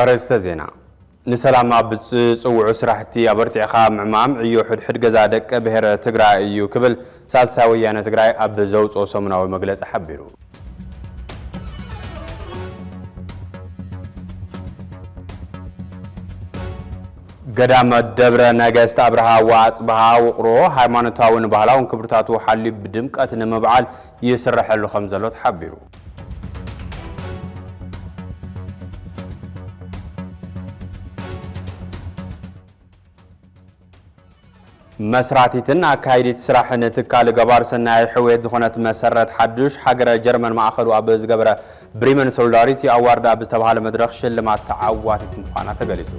ኣርእስተ ዜና። ንሰላም ኣብ ዝጽውዑ ስራሕቲ ኣበርቲዕኻ ምዕማም ዕዮ ሕድሕድ ገዛ ደቂ ብሔር ትግራይ እዩ ክብል ሳልሳይ ወያነ ትግራይ ኣብ ዘውፅኦ ሰሙናዊ መግለፂ ሓቢሩ። ገዳም ደብረ ነገስት ኣብርሃ ወኣጽብሃ ውቕሮ ሃይማኖታውን ባህላውን ክብርታቱ ሓልዩ ብድምቀት ንምብዓል ይስረሐሉ ከም ዘሎ ተሓቢሩ። መስራቲትን ኣካይዲት ስራሕን ትካል ገባር ሰናይ ሕውየት ዝኾነት መሰረት ሓዱሽ ሃገረ ጀርመን ማእኸሉ ኣብ ዝገበረ ብሪመን ሶሊዳሪቲ ኣዋርድ ኣብ ዝተባሃለ መድረኽ ሽልማት ተዓዋቲት ምዃና ተገሊጹ።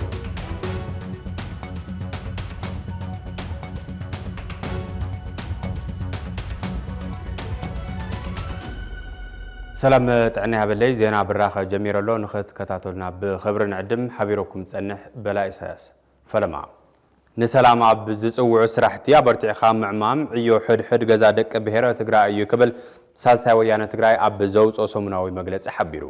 ሰላም ጥዕና ያበለይ። ዜና ብራኸ ጀሚረ ኣሎ። ንኽትከታተሉና ብኽብሪ ንዕድም። ሓቢረኩም ጸንሕ በላ ኢሳያስ። ፈለማ። ንሰላም ኣብ ዝጽውዑ ስራሕቲ ኣበርቲዕኻ ምዕማም ዕዮ ሕድሕድ ገዛ ደቂ ብሔረ ትግራይ እዩ ክብል ሳልሳይ ወያነ ትግራይ ኣብ ዘውፅኦ ሰሙናዊ መግለጺ ሓቢሩ።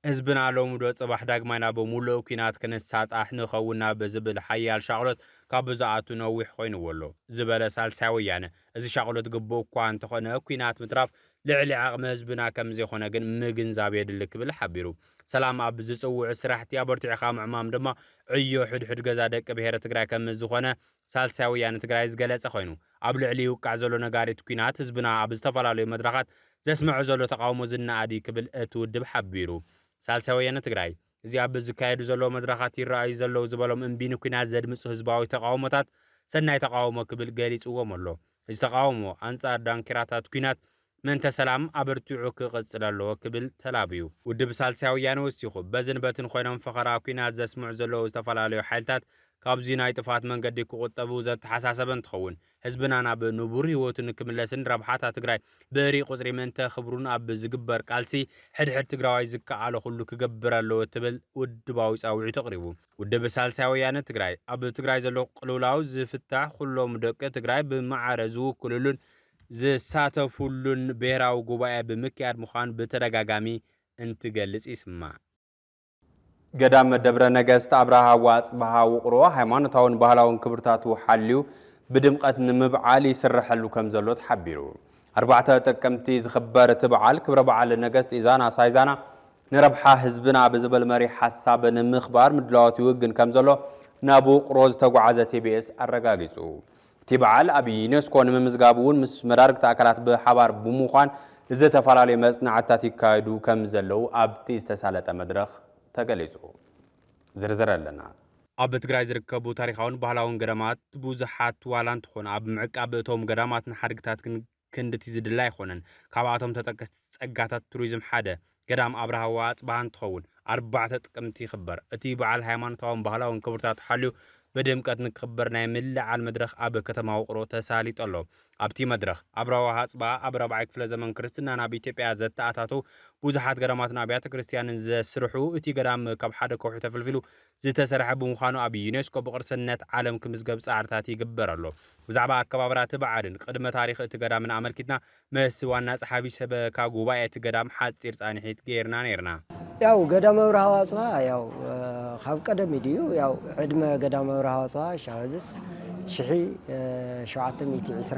ህዝብና ሎሚ ዶ ጽባሕ ዳግማይ ናብ ሙሉእ ኲናት ክንሳጣሕ ንኸውን ናብ ዝብል ሓያል ሻቕሎት ካብ ዝኣቱ ነዊሕ ኮይንዎ ኣሎ ዝበለ ሳልሳይ ወያነ፣ እዚ ሻቕሎት ግቡእ እኳ እንተኾነ ኲናት ምትራፍ ልዕሊ ዓቕሚ ህዝብና ከም ዘይኮነ ግን ምግንዛብ የድሊ ክብል ሓቢሩ። ሰላም ኣብ ዝጽውዑ ስራሕቲ ኣበርቲዕኻ ምዕማም ድማ ዕዮ ሕድሕድ ገዛ ደቂ ብሔረ ትግራይ ከም ዝኾነ ሳልሳይ ወያነ ትግራይ ዝገለጸ ኮይኑ፣ ኣብ ልዕሊ ይውቃዕ ዘሎ ነጋሪት ኲናት ህዝብና ኣብ ዝተፈላለዩ መድረኻት ዘስምዖ ዘሎ ተቃውሞ ዝነኣድ እዩ ክብል እቲ ውድብ ሓቢሩ። ሳልሳይ ወያነ ትግራይ እዚ ኣብ ዝካየዱ ዘለዉ መድረኻት ይረኣዩ ዘለዉ ዝበሎም እምቢ ንኲናት ዘድምፁ ህዝባዊ ተቃውሞታት ሰናይ ተቃውሞ ክብል ገሊፅዎም ኣሎ። እዚ ተቃውሞ ኣንፃር ዳንኪራታት ኲናት ምእንተ ሰላም ኣበርቲዑ ክቕፅል ኣለዎ ክብል ተላብዩ። ውድብ ሳልሳይ ወያነ ወሲኹ በዝን በትን ኮይኖም ፈኸራ ኲናት ዘስምዑ ዘለዉ ዝተፈላለዩ ሓይልታት ካብዚ ናይ ጥፍኣት መንገዲ ክቑጠቡ ዘተሓሳሰበ እንትኸውን፣ ህዝብና ናብ ንቡር ህይወቱ ንክምለስን ረብሓታ ትግራይ ብእሪ ቁፅሪ ምእንተ ክብሩን ኣብ ዝግበር ቃልሲ ሕድሕድ ትግራዋይ ዝከኣሎ ኩሉ ክገብር ኣለዎ ትብል ውድባዊ ፃውዒት ኣቕሪቡ። ውድብ ሳልሳይ ወያነ ትግራይ ኣብ ትግራይ ዘሎ ቅልውላው ዝፍታሕ ኩሎም ደቂ ትግራይ ብማዕረ ዝውክልሉን ዝሳተፉሉን ብሔራዊ ጉባኤ ብምክያድ ምዃኑ ብተደጋጋሚ እንትገልጽ ይስማዕ። ገዳም ደብረ ነገስት ኣብርሃ ወኣጽብሃ ውቕሮ ሃይማኖታውን ባህላውን ክብርታቱ ሓልዩ ብድምቐት ንምብዓል ይስረሐሉ ከም ዘሎ ተሓቢሩ። ኣርባዕተ ጥቅምቲ ዝኽበር እቲ በዓል ክብረ በዓል ነገስት ኢዛና ሳይዛና ንረብሓ ህዝብና ብዝብል መሪሕ ሓሳብ ንምኽባር ምድላዋት ይውግን ከም ዘሎ ናብ ውቕሮ ዝተጓዓዘ ቲ ቢ ኤስ ኣረጋጊጹ። እቲ በዓል ኣብ ዩኔስኮ ንምምዝጋብ እውን ምስ መዳርግቲ ኣካላት ብሓባር ብምዃን ዝተፈላለዩ መጽናዕትታት ይካየዱ ከም ዘለዉ ኣብቲ ዝተሳለጠ መድረኽ ተገሊጹ። ዝርዝር ኣለና። ኣብ ትግራይ ዝርከቡ ታሪኻውን ባህላውን ገዳማት ብዙሓት ዋላ እንተኾኑ፣ ኣብ ምዕቃብ እቶም ገዳማትን ሓድግታት ግን ክንድቲ ዝድለ ኣይኾነን። ካብኣቶም ተጠቀስቲ ጸጋታት ቱሪዝም ሓደ ገዳም ኣብርሃ ወኣጽብሃ እንትኸውን፣ ኣርባዕተ ጥቅምቲ ይኽበር። እቲ በዓል ሃይማኖታውን ባህላውን ክብርታት ሓልዩ ብድምቀት ንክኽበር ናይ ምልዓል መድረኽ ኣብ ከተማ ውቕሮ ተሳሊጡ ኣሎ። ኣብቲ መድረኽ ኣብርሃ ወኣጽብሃ ኣብ ራብዓይ ክፍለ ዘመን ክርስትና ናብ ኢትዮጵያ ዘተኣታተው ብዙሓት ገዳማትን ኣብያተ ክርስቲያንን ዘስርሑ፣ እቲ ገዳም ካብ ሓደ ከውሒ ተፈልፊሉ ዝተሰርሐ ብምዃኑ ኣብ ዩኔስኮ ብቅርስነት ዓለም ክምዝገብ ጻዕርታት ይግበር ኣሎ። ብዛዕባ ኣከባብራ እቲ በዓልን ቅድመ ታሪኽ እቲ ገዳምን ኣመልኪትና ምስ ዋና ጸሓፊ ሰበካ ጉባኤ እቲ ገዳም ሓጺር ጻንሒት ገይርና ነይርና። ያው ገዳመ ኣብርሃ ወኣጽብሃ ያው፣ እ፣ ካብ ቀደም እዩ ድዩ? ያው ዕድመ ገዳመ ኣብርሃ ወኣጽብሃ ሻህዝስ ሽሒ፣ እ፣ ሸውዓተ ሚእቲ ዕስራ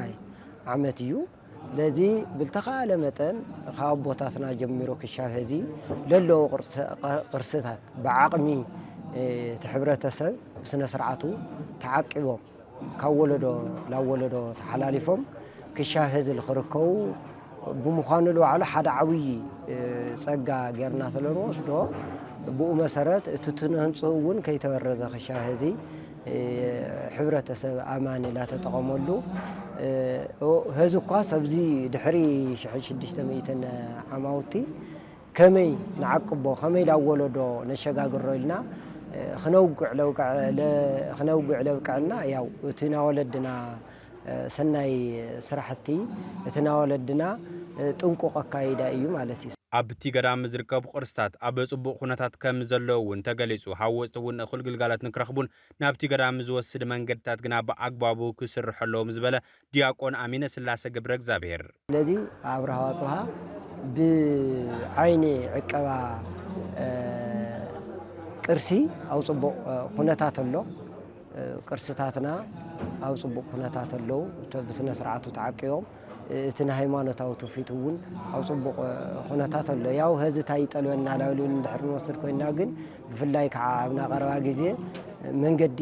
ዓመት እዩ። ስለዚ ብልተኻእለ መጠን ካብ ኣቦታትና ጀሚሩ ክሻብ ሐዚ ለለዉ ቅርሰ-፣ ቅርስታት ብዓቕሚ፣ እ፣ እቲ ሕብረተሰብ ብስነ ስርዓቱ ተዓቂቦም ካብ ወለዶ ናብ ወለዶ ተሓላሊፎም ክሻብ ሐዚ ክርከቡ ብምዃኑ ንባዕሉ ሓደ ዓብዪ፣ እ፣ ጸጋ ጌርና ስለ ንወስዶ ብኡ መሰረት እቲ ትንህንጽኡ እውን ከይተበረዘ ክሻብ ሐዚ እ፣ ሕብረተሰብ ኣማኒ ላተጠቐመሉ፣ እ፣ ኦ፣ ሀዚ እኳስ ኣብዚ ድሕሪ ሽሕን ሽዱሽተ ሚእትን ዓማውቲ ከመይ ንዓቅቦ፣ ከመይ ላብ ወለዶ ነሸጋግሮ ኢልና፣ እ፣ ክነውግዕ ለውቅዕ-፣ ለ-፣ ክነውግዕ ለብቅዕና፣ ያው እቲ ናወለድና፣ እ፣ ሰናይ ስራሕቲ፣ እቲ ናወለድና፣ እ፣ ጥንቁቕ ኣካይዳ እዩ ማለት እዩ። ኣብቲ ገዳም ዝርከቡ ቅርስታት ኣብ ጽቡቕ ኩነታት ከም ዘለዉ እውን ተገሊጹ። ሃወጽቲ እውን እኹል ግልጋሎት ንክረኽቡን ናብቲ ገዳም ዝወስድ መንገድታት ግና ብኣግባቡ ክስርሑ ኣለዎም ዝበለ ዲያቆን ኣሚነ ስላሰ ገብረ እግዚኣብሔር። ስለዚ ኣብርሃ ወኣጽብሃ ብዓይኒ ዕቀባ፣ እ፣ ቅርሲ ኣብ ጽቡቕ ኩነታት ኣሎ። ቅርስታትና ኣብ ጽቡቕ ኩነታት ኣለዉ። ብስነ ስርዓቱ ተዓቂቦም፣ እቲ ናይ ሃይማኖታዊ ትውፊት እውን ኣብ ጽቡቕ ኩነታት ኣሎ። ያው ሀዚ እንታይ ይጠልበና ላብሊ እንድሕር ንወስድ ኮይና ግን ብፍላይ ከዓ ኣብና ቀረባ ግዜ መንገዲ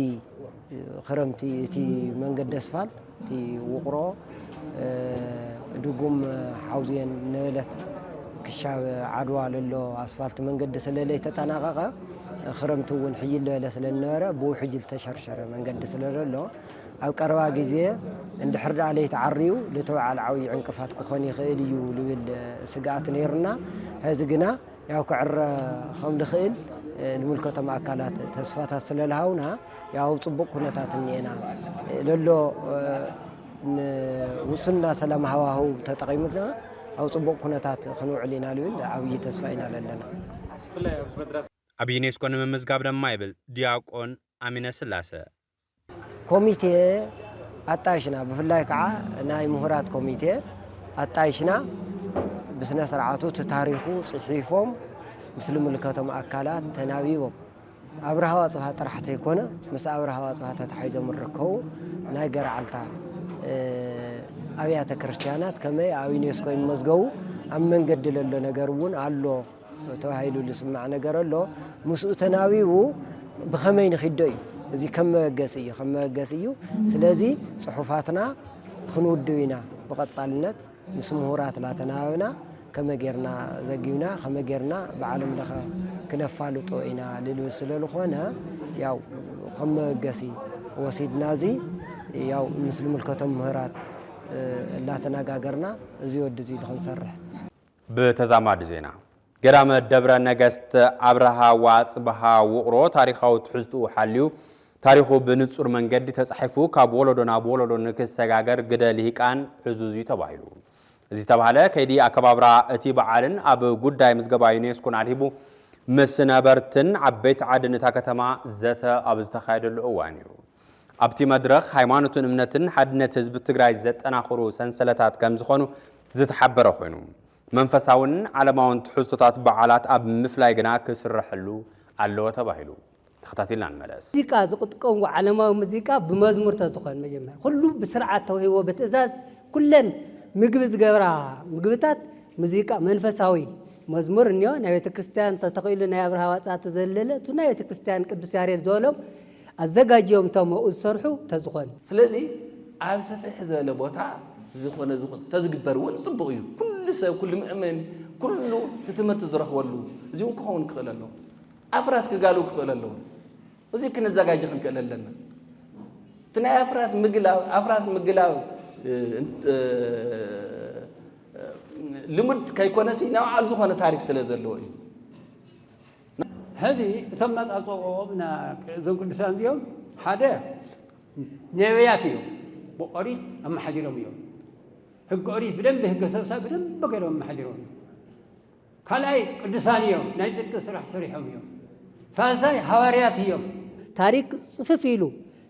ክረምቲ እቲ መንገዲ ኣስፋልት እቲ ውቕሮ ድጉም ሓውዝየን ነበለት ክሻብ ዓድዋ ለሎ ኣስፋልት መንገዲ ስለለይተጠናቐቐ ክረምቲ እውን ሕይል ለበለ ስለነበረ ብውሕጅ ዝተሸርሸረ መንገዲ ስለለሎ ኣብ ቀረባ ግዜ እንድሕር ደኣ ለይተዓርዩ ልቲ በዓል ዓብዪ ዕንቅፋት ክኾን ይኽእል እዩ ልብል ስግኣት ነይሩና። ሕዚ ግና ያው ክዕረ ከም ድኽእል ልምልከቶም ኣካላት ተስፋታት ስለልሃውና ያው ኣብ ጽቡቕ ኩነታት እኒኤና። ለሎ ንውሱና ሰላም ሃዋህው ተጠቒምና ኣብ ጽቡቕ ኩነታት ክንውዕል ኢና ልብል ዓብዪ ተስፋ ኢና ለለና። ኣብ ዩኔስኮ ንምምዝጋብ ድማ ይብል ዲያቆን ኣሚነ ስላሰ። ኮሚቴ ኣጣይሽና ብፍላይ ከዓ ናይ ምሁራት ኮሚቴ ኣጣይሽና ብስነ ስርዓቱ እቲ ታሪኹ ፅሒፎም ምስ ልምልከቶም ኣካላት ተናቢቦም ኣብርሃ ዋፅብሃ ጥራሕ ተይኮነ ምስ ኣብርሃ ዋፅብሃ ተታሒዞም ዝርከቡ ናይ ገርዓልታ ኣብያተ ክርስቲያናት ከመይ ኣብ ዩኔስኮ ይመዝገቡ ኣብ መንገዲ ለሎ ነገር እውን ኣሎ ተባሂሉ ዝስማዕ ነገር ኣሎ። ምስኡ ተናቢቡ ብኸመይ ንኺዶ እዩ። እዚ ከም መበገሲ እዩ፣ ከም መበገሲ እዩ። ስለዚ ጽሑፋትና ክንውድብ ኢና ብቐጻልነት ምስ ምሁራት ላተናበብና ከመ ጌርና ዘጊብና ከመ ጌርና ብዓለም ለኸ ክነፋልጦ ኢና ልብል ስለ ዝኾነ ያው ከም መበገሲ ወሲድና እዚ ያው ምስ ልምልከቶም ምሁራት እላተነጋገርና እዚ ወዲ እዚ ኢሉ ክንሰርሕ ብተዛማዲ ዜና፣ ገዳመ ደብረ ነገስት ኣብርሃ ወኣጽብሃ ውቕሮ ታሪኻዊ ትሕዝትኡ ሓልዩ፣ ታሪኹ ብንጹር መንገዲ ተጻሒፉ ካብ ወለዶ ናብ ወለዶ ንክሰጋገር ግደ ልሂቃን ዕዙዝ እዩ ተባሂሉ። እዚ ዝተባህለ ከይዲ ኣከባብራ እቲ በዓልን ኣብ ጉዳይ ምዝገባ ዩኔስኮን ኣድሂቡ ምስ ነበርትን ዓበይቲ ዓድን እታ ከተማ ዘተ ኣብ ዝተኻየደሉ እዋን እዩ። ኣብቲ መድረኽ ሃይማኖትን እምነትን ሓድነት ህዝቢ ትግራይ ዘጠናኽሩ ሰንሰለታት ከምዝኾኑ ዝተሓበረ ኮይኑ መንፈሳውን ዓለማውን ትሕዝቶታት በዓላት ኣብ ምፍላይ ግና ክስረሐሉ ኣለዎ ተባሂሉ። ተኸታቲልና ንመለስ። ሙዚቃ ዝጥቀምዎ ዓለማዊ ሙዚቃ ብመዝሙር ተዝኾን መጀመር ኩሉ ብስርዓት ተውሂቦ ብትእዛዝ ኩለን ምግቢ ዝገብራ ምግብታት ሙዚቃ መንፈሳዊ መዝሙር እኒኦ ናይ ቤተ ክርስቲያን ተተኺሉ ናይ ኣብርሃ ዋፃ ተዘለለ እቱ ናይ ቤተ ክርስቲያን ቅዱስ ያሬድ ዝበሎም ኣዘጋጅዮም እቶም ኣብኡ ዝሰርሑ ተዝኾኑ። ስለዚ ኣብ ስፍሕ ዝበለ ቦታ ዝኾነ ተዝግበር እውን ፅቡቕ እዩ። ኩሉ ሰብ፣ ኩሉ ምእመን፣ ኩሉ እቲ ትምህርቲ ዝረኽበሉ እዚ እውን ክኸውን ክኽእል ኣለዎ። ኣፍራስ ክጋልው ክኽእል ኣለዎ። እዚ ክንዘጋጀ ክንክእል ኣለና። እቲ ናይ ኣፍራስ ምግላብ ኣፍራስ ምግላብ ልሙድ ከይኮነሲ ናይ ባዕሉ ዝኾነ ታሪክ ስለ ዘለዎ እዩ። ሕዚ እቶም መጻጽኦም እዞም ቅዱሳን እዚኦም ሓደ ነቢያት እዮም። ብኦሪት ኣመሓዲሮም እዮም። ሕጊ ኦሪት ብደንብ ሕገ ሰብሳ ብደንብ ገይሮም ኣመሓዲሮም እዮም። ካልኣይ ቅዱሳን እዮም፣ ናይ ጽድቂ ስራሕ ሰሪሖም እዮም። ሳልሳይ ሃዋርያት እዮም። ታሪክ ጽፍፍ ኢሉ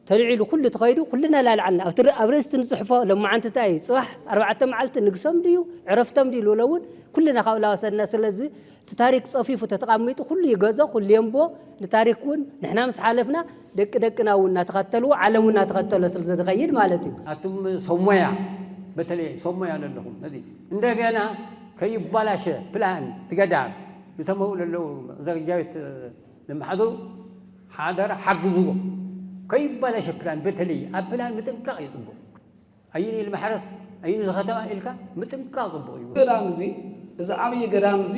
ተልዒሉ ኩሉ ተኸይዱ ኩልና ላልዓልና ኣብቲ ር- ኣብ ርእስቲ ንጽሕፎ ለማዓንቲ እንታይ እዩ ጽባሕ ኣርባዕተ መዓልቲ ንግሶም ድዩ ዕረፍቶም ድዩ ልብሎ እውን ኩልና ካብኡ ላወሰድና ስለዚ እቲ ታሪክ ጸፊፉ ተተቓሚጡ ኩሉ ይገዞ ኩሉ የንቦ ንታሪክ እውን ንሕና ምስ ሓለፍና ደቂ ደቅና እውን እናተኸተልዎ ዓለም እውን እናተኸተሎ ስለ ዝኸይድ ማለት እዩ። ኣቱም ሰብ ሞያ በተለይ ሰብ ሞያ ለለኹም እዚ እንደገና ከይባላሸ ፕላን ትገዳም ዝተመው ለለው ዘግጃዊት ዝመሓደሩ ሓደራ ሓግዝዎ ከይባላሸ ፕላን በተለይ ኣብ ፕላን ምጥንቃቕ እዩ ፅቡቕ። ኣይን ኢል ማሕረስ ኣይን ዝኸተማ ኢልካ ምጥንቃቕ ፅቡቕ እዩ። ገዳም እዚ እዚ ዓብዪ ገዳም እዚ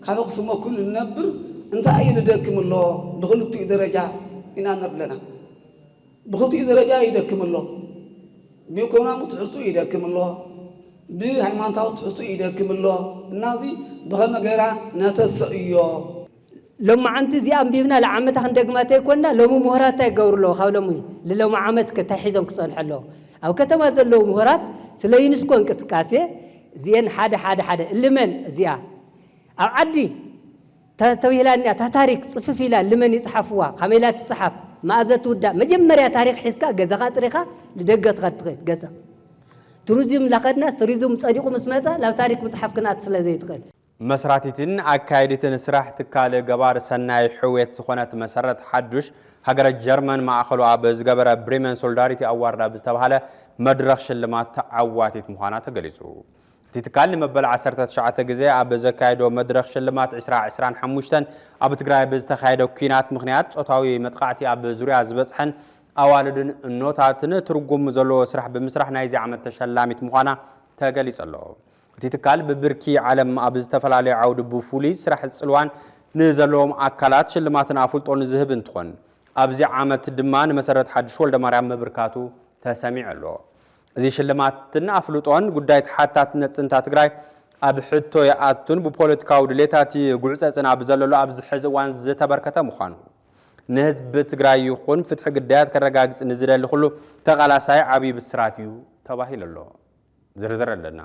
ካብ ኣኽሱም እኩል ንነብር እንታይ እዩ ንደክም ኣሎ ብኽልቲኡ ደረጃ ኢና ንብለና። ብኽልቲኡ ደረጃ ይደክም ኣሎ። ብኢኮኖሚ ትሕዝትኡ ይደክም ኣሎ። ብሃይማኖታዊ ትሕዝትኡ ይደክም ኣሎ። እና እዚ ብኸመ ገይራ ነተሰእዮ። ሎማዓንቲ እዚኣ ኣንቢብና ለዓመታ ክንደግማ ተይኮንና ሎሚ ምሁራት እንታይ ይገብሩ ኣለዉ ካብ ሎሚ ንሎሚ ዓመት ከ እንታይ ሒዞም ክፀንሑ ኣለዎም ኣብ ከተማ ዘለዉ ምሁራት ስለ ዩኒስኮ እንቅስቃሴ እዚኤን ሓደ ሓደ ሓደ እልመን እዚኣ ኣብ ዓዲ ተተብሂላ እኒኣ እታ ታሪክ ፅፍፍ ኢላ ልመን ይፅሓፍዋ ካመይ ኢላ ትፅሓፍ መኣዘ ትውዳእ መጀመርያ ታሪክ ሒዝካ ገዛኻ ኣፅሪኻ ንደገ ትኸድ ትኽእል ገዛ ቱሪዝም ላኸድናስ ቱሪዝም ፀዲቑ ምስ መፀ ናብ ታሪክ ምፅሓፍ ክንኣት ስለ ዘይትኽእል መስራቲትን ኣካየዲትን ስራሕ ትካል ገባር ሰናይ ሕውየት ዝኾነት መሰረት ሓዱሽ፣ ሃገረ ጀርመን ማእኸሉ ኣብ ዝገበረ ብሬመን ሶሊዳሪቲ ኣዋርድ ኣብ ዝተባህለ መድረኽ ሽልማት ተዓዋቲት ምዃና ተገሊጹ። እቲ ትካል ንመበል ዓሰርተ ትሽዓተ ግዜ ኣብ ዘካየዶ መድረኽ ሽልማት ዕስራ ዕስራን ሓሙሽተን ኣብ ትግራይ ብዝተኻየደ ኲናት ምኽንያት ጾታዊ መጥቃዕቲ ኣብ ዙርያ ዝበጽሐን ኣዋልድን እኖታትን ትርጉም ዘለዎ ስራሕ ብምስራሕ ናይዚ ዓመት ተሸላሚት ምዃና ተገሊጹ ኣሎ። እቲ ትካል ብብርኪ ዓለም ኣብ ዝተፈላለዩ ዓውዲ ብፍሉይ ስራሕ ጽልዋን ንዘለዎም ኣካላት ሽልማትን ኣፍልጦን ዝህብ እንትኾን፣ ኣብዚ ዓመት ድማ ንመሰረት ሓድሽ ወልደማርያም ምብርካቱ ተሰሚዑ ኣሎ። እዚ ሽልማትን ኣፍልጦን ጉዳይ ተሓታትነት ጽንታ ትግራይ ኣብ ሕቶ ይኣቱን ብፖለቲካዊ ድሌታት ይጉዕጸጽን ኣብ ዘለሉ ኣብዚ ሕዚ እዋን ዝተበርከተ ምዃኑ፣ ንህዝቢ ትግራይ ይኹን ፍትሒ ግዳያት ከረጋግጽ ንዝደሊ ኩሉ ተቓላሳይ ዓብዪ ብስራት እዩ ተባሂሉ ኣሎ። ዝርዝር ኣለና።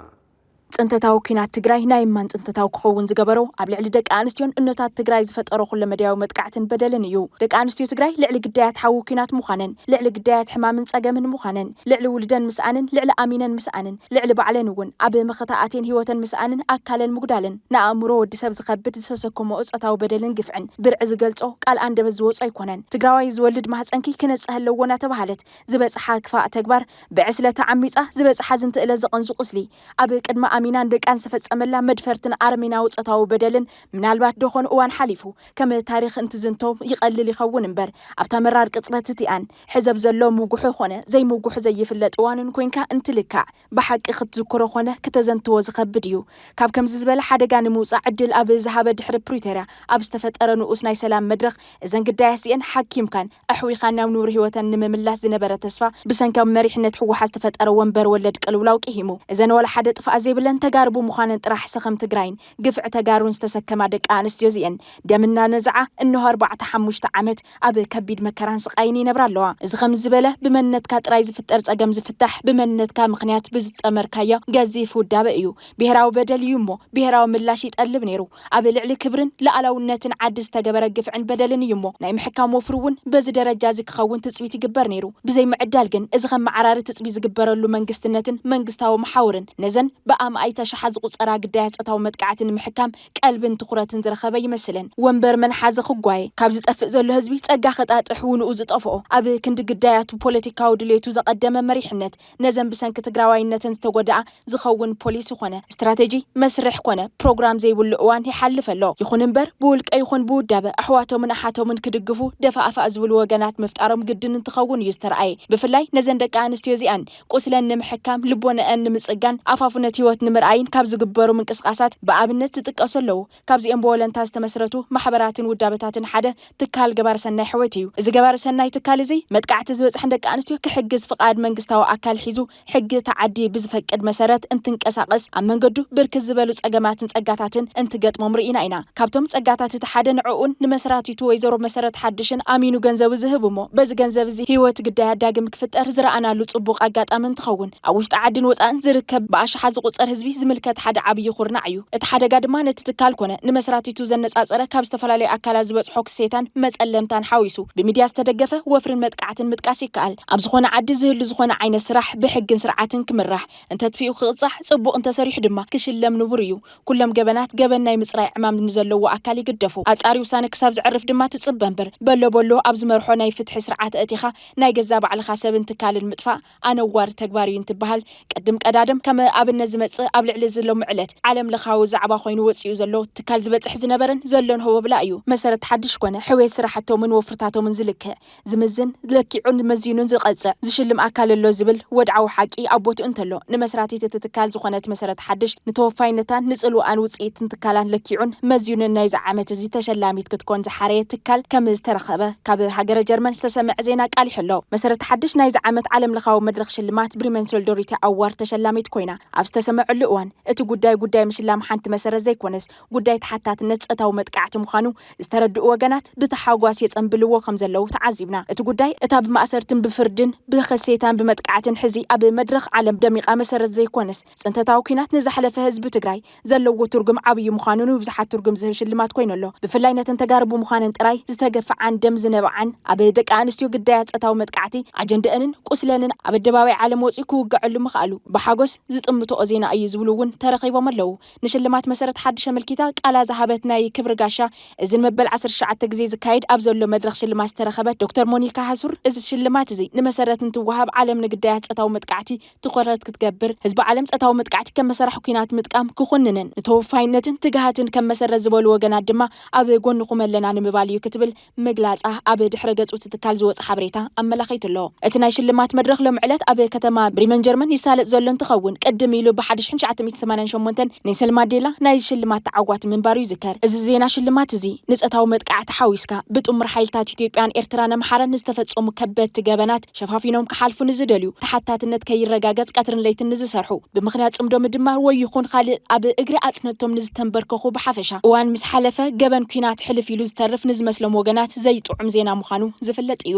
ጽንተታዊ ኲናት ትግራይ ናይ እማን ጽንተታዊ ክኸውን ዝገበሮ ኣብ ልዕሊ ደቂ ኣንስትዮን እኖታት ትግራይ ዝፈጠሮ ኩለመዳያዊ መጥቃዕትን በደልን እዩ። ደቂ ኣንስትዮ ትግራይ ልዕሊ ግዳያት ሓዊ ኲናት ምዃነን፣ ልዕሊ ግዳያት ሕማምን ጸገምን ምዃነን፣ ልዕሊ ውሉደን ምስኣንን፣ ልዕሊ ኣሚነን ምስኣንን፣ ልዕሊ ባዕለን እውን ኣብ መኸታ ኣትየን ህይወተን ምስኣንን ኣካለን ምጉዳልን ንኣእምሮ ወዲ ሰብ ዝኸብድ ዝተሰከሞ ጾታዊ በደልን ግፍዕን ብርዒ ዝገልጾ ቃል ኣንደበት ዝወጾ ኣይኮነን። ትግራዋይ ዝወልድ ማህፀንኪ ክነጽህ ኣለዎ እናተባህለት ዝበጽሓ ክፋእ ተግባር ብዕስለ ተዓሚጻ ዝበጽሓ ዝንትእለ ዘቐንዙ ቁስሊ ኣብ ቅድሚ ኣሚናን ደቃን ዝተፈጸመላ መድፈርትን ኣረሜናዊ ጾታዊ በደልን ምናልባት ደኾን እዋን ሓሊፉ ከም ታሪኽ እንትዝንቶ ይቐልል ይኸውን እምበር፣ ኣብታ መራር ቅጽበት እቲኣን ሕዘብ ዘሎ ምጉሑ ኾነ ዘይምጉሑ ዘይፍለጥ እዋንን ኮይንካ እንትልካዕ ብሓቂ ክትዝክሮ ኾነ ክተዘንትዎ ዝኸብድ እዩ። ካብ ከምዚ ዝበለ ሓደጋ ንምውጻእ ዕድል ኣብ ዝሃበ ድሕሪ ፕሪቶርያ ኣብ ዝተፈጠረ ንኡስ ናይ ሰላም መድረኽ እዘን ግዳያት እዚኤን ሓኪምካን ኣሕዊኻን ናብ ንቡር ህይወተን ንምምላስ ዝነበረ ተስፋ ብሰንኪ ኣብ መሪሕነት ህወሓት ዝተፈጠረ ወንበር ወለድ ቅልውላው ቅሂሙ። እዘን ዋላ ሓደ ጥፍኣት ዘይብለን ተጋሩ ብምዃነን ጥራሕ ሰኸም ትግራይን ግፍዒ ተጋሩን ዝተሰከማ ደቂ ኣንስትዮ እዚኤን ደም እናነዝዓ እንሆ ኣርባዕተ ሓሙሽተ ዓመት ኣብ ከቢድ መከራን ስቓይን ይነብራ ኣለዋ። እዚ ከምዚ ዝበለ ብመንነትካ ጥራይ ዝፍጠር ጸገም ዝፍታሕ ብመንነትካ ምኽንያት ብዝጠመርካዮ ገዚፍ ውዳበ እዩ። ብሄራዊ በደል እዩ እሞ ብሄራዊ ምላሽ ይጠልብ ነይሩ። ኣብ ልዕሊ ክብርን ሉዓላውነትን ዓዲ ዝተገበረ ግፍዕን በደልን እዩ እሞ ናይ ምሕካም ወፍሪ እውን በዚ ደረጃ እዚ ክኸውን ትጽቢት ይግበር ነይሩ። ብዘይ ምዕዳል ግን እዚ ከም መዓራሪ ትጽቢት ዝግበረሉ መንግስትነትን መንግስታዊ መሓውርን ነዘን ብኣማኢት ኣሽሓት ዝቑጸራ ግዳያት ጾታዊ መጥቃዕቲ ንምሕካም ቀልብን ትኹረትን ዝረኸበ ይመስልን። ወንበር መን ሓዘ ክጓየ፣ ካብ ዝጠፍእ ዘሎ ህዝቢ ጸጋ ከጣጥሕ ውንኡ ዝጠፍኦ፣ ኣብ ክንዲ ግዳያቱ ፖለቲካዊ ድሌቱ ዘቐደመ መሪሕነት ነዘን ብሰንኪ ትግራዋይነተን ዝተጎድኣ ዝኸውን ፖሊሲ ኾነ ስትራተጂ መስርሕ ኮነ ፕሮግራም ዘይብሉ እዋን ይሓልፍ ኣሎ። ይኹን እምበር ብውልቀ ይኹን ብውዳበ ኣሕዋቶምን ኣሓቶምን ክድግፉ ደፋእፋእ ዝብሉ ወገናት ምፍጣሮም ግድን እንትኸውን እዩ ዝተረኣየ። ብፍላይ ነዘን ደቂ ኣንስትዮ እዚኣን ቁስለን ንምሕካም፣ ልቦነአን ንምጽጋን፣ ኣፋፉነት ህይወት ንምርኣይን ካብ ዝግበሩ ምንቅስቃሳት ብኣብነት ዝጥቀሱ ኣለዉ። ካብዚኦም ብወለንታ ዝተመስረቱ ማሕበራትን ውዳበታትን ሓደ ትካል ገባር ሰናይ ሕወት እዩ። እዚ ገባር ሰናይ ትካል እዚ መጥቃዕቲ ዝበጽሐን ደቂ ኣንስትዮ ክሕግዝ ፍቓድ መንግስታዊ ኣካል ሒዙ ሕጊ እቲ ዓዲ ብዝፈቅድ መሰረት እንትንቀሳቐስ ኣብ መንገዱ ብርክት ዝበሉ ጸገማትን ጸጋታትን እንትገጥሞም ርኢና ኢና። ካብቶም ጸጋታት እቲ ሓደ ንዕኡን ንመስራቲቱ ወይዘሮ መሰረት ሓድሽን ኣሚኑ ገንዘቡ ዝህብ እሞ በዚ ገንዘብ እዚ ህይወት ግዳያት ዳግም ክፍጠር ዝረኣናሉ ጽቡቕ ኣጋጣሚ እንትኸውን ኣብ ውሽጢ ዓድን ወጻእን ዝርከብ ብኣሽሓት ዝቑጸር ህዝቢ ዝምልከት ሓደ ዓብዪ ኩርናዕ እዩ። እቲ ሓደጋ ድማ ነቲ ትካል ኮነ ንመስራቲቱ ዘነጻጸረ ካብ ዝተፈላለዩ ኣካላት ዝበጽሖ ክሴታን መጸለምታን ሓዊሱ ብሚድያ ዝተደገፈ ወፍርን መጥቃዕትን ምጥቃስ ይከኣል። ኣብ ዝኾነ ዓዲ ዝህሉ ዝኾነ ዓይነት ስራሕ ብሕግን ስርዓትን ክምራሕ፣ እንተጥፊኡ ክቕጻዕ፣ ጽቡቕ እንተሰሪሑ ድማ ክሽለም ንቡር እዩ። ኩሎም ገበናት ገበን ናይ ምጽራይ ዕማም ንዘለዎ ኣካል ይግደፉ። ኣጻሪ ውሳነ ክሳብ ዘዕርፍ ድማ ትጽበ እምበር፣ በሎ በሎ ኣብ ዝመርሖ ናይ ፍትሒ ስርዓት ኣእቲኻ ናይ ገዛ ባዕልኻ ሰብን ትካልን ምጥፋእ ኣነዋሪ ተግባር እዩ እንትበሃል፣ ቅድም ቀዳድም ከም ኣብነት ዝመጽእ ኣብ ልዕሊ እዚ ሎሚ ዕለት ዓለም ለኻዊ ዛዕባ ኮይኑ ወጺኡ ዘሎ ትካል ዝበጽሕ ዝነበረን ዘሎን ሆበብላ እዩ። መሰረት ሓድሽ ኮነ ሕውየት ስራሕቶምን ወፍርታቶምን ዝልክዕ፣ ዝምዝን፣ ለኪዑን መዚኑን ዝቐጽዕ፣ ዝሽልም ኣካል ኣሎ ዝብል ወድዓዊ ሓቂ ኣብ ቦትኡ እንተሎ፣ ንመስራቲት እቲ ትካል ዝኾነት መሰረት ሓድሽ ንተወፋይነታን ንጽልዋኣን ውጽኢትን ትካላት ለኪዑን መዚኑን ናይዚ ዓመት እዚ ተሸላሚት ክትኮን ዝሓረየ ትካል ከም ዝተረኸበ ካብ ሃገረ ጀርመን ዝተሰምዐ ዜና ኣቃሊሑ ኣሎ። መሰረት ሓድሽ ናይዚ ዓመት ዓለም ለኻዊ መድረኽ ሽልማት ብሪመን ሶሊዳሪቲ ኣዋርድ ተሸላሚት ኮይና ኣብ ዝተሰምዐሉ እዋን፣ እቲ ጉዳይ ጉዳይ ምሽላም ሓንቲ መሰረት ዘይኮነስ ጉዳይ ተሓታትነት ጾታዊ መጥቃዕቲ ምዃኑ ዝተረድኡ ወገናት ብታሓጓስ የጸንብልዎ ከም ዘለዉ ተዓዚብና። እቲ ጉዳይ እታ ብማእሰርትን ብፍርድን ብኸሴታን ብመጥቃዕትን ሕዚ ኣብ መድረኽ ዓለም ደሚቓ መሰረት ዘይኮነስ ጽንተታዊ ኲናት ንዝሓለፈ ህዝቢ ትግራይ ዘለዎ ትርጉም ዓብዪ ምዃኑ ንብዙሓት ትርጉም ዝህብ ሽልማት ኮይኑ ኣሎ። ብፍላይ ነተን ተጋሩ ብምዃነን ጥራይ ዝተገፍዓን ደም ዝነብዓን ኣብ ደቂ ኣንስትዮ ግዳያት ጾታዊ መጥቃዕቲ ኣጀንደአንን ቁስለንን ኣብ ኣደባባይ ዓለም ወጺኡ ክውግዐሉ ምኽኣሉ ብሓጎስ ዝጥምትኦ ዜና እዩ። ዝብሉ እውን ተረኺቦም ኣለዉ። ንሽልማት መሰረት ሓድሽ ኣመልኪታ ቃላ ዝሃበት ናይ ክብሪ ጋሻ እዝን መበል ዓሰርተ ትሽዓተ ግዜ ዝካየድ ኣብ ዘሎ መድረኽ ሽልማት ዝተረኸበት ዶክተር ሞኒካ ሃሱር፣ እዚ ሽልማት እዚ ንመሰረት እንትወሃብ ዓለም ንግዳያት ጾታዊ መጥቃዕቲ ትኹረት ክትገብር፣ ህዝቢ ዓለም ጾታዊ መጥቃዕቲ ከም መሳርሒ ኲናት ምጥቃም ክኹንንን ንተወፋይነትን ትግሃትን ከም መሰረት ዝበሉ ወገናት ድማ ኣብ ጎንኹም ኣለና ንምባል እዩ ክትብል ምግላጻ ኣብ ድሕረ ገጹ እቲ ትካል ዝወጸ ሓበሬታ ኣመላኺቱ ኣሎ። እቲ ናይ ሽልማት መድረኽ ሎሚ ዕለት ኣብ ከተማ ብሪመን ጀርመን ይሳለጥ ዘሎ እንትኸውን፣ ቅድም ኢሉ ብ ሓደ ሺሕ ትሽዓተ ሚእቲ ሰማንያን ሸሞንተን ኔልሰን ማንዴላ ናይ ሽልማት ተዓዋቲ ምንባሩ ይዝከር። እዚ ዜና ሽልማት እዚ ንጾታዊ መጥቃዕቲ ሓዊስካ ብጥሙር ሓይልታት ኢትዮጵያን ኤርትራን ኣምሓራን ንዝተፈጸሙ ከበድቲ ገበናት ሸፋፊኖም ክሓልፉ ንዝደልዩ፣ ተሓታትነት ከይረጋገጽ ቀትርን ለይትን ንዝሰርሑ፣ ብምኽንያት ጽምዶ ምድማር ወይ ይኹን ካልእ ኣብ እግሪ ኣጽነቶም ንዝተንበርከኹ ብሓፈሻ፣ እዋን ምስ ሓለፈ ገበን ኲናት ሕልፍ ኢሉ ዝተርፍ ንዝመስሎም ወገናት ዘይጥዑም ዜና ምዃኑ ዝፍለጥ እዩ።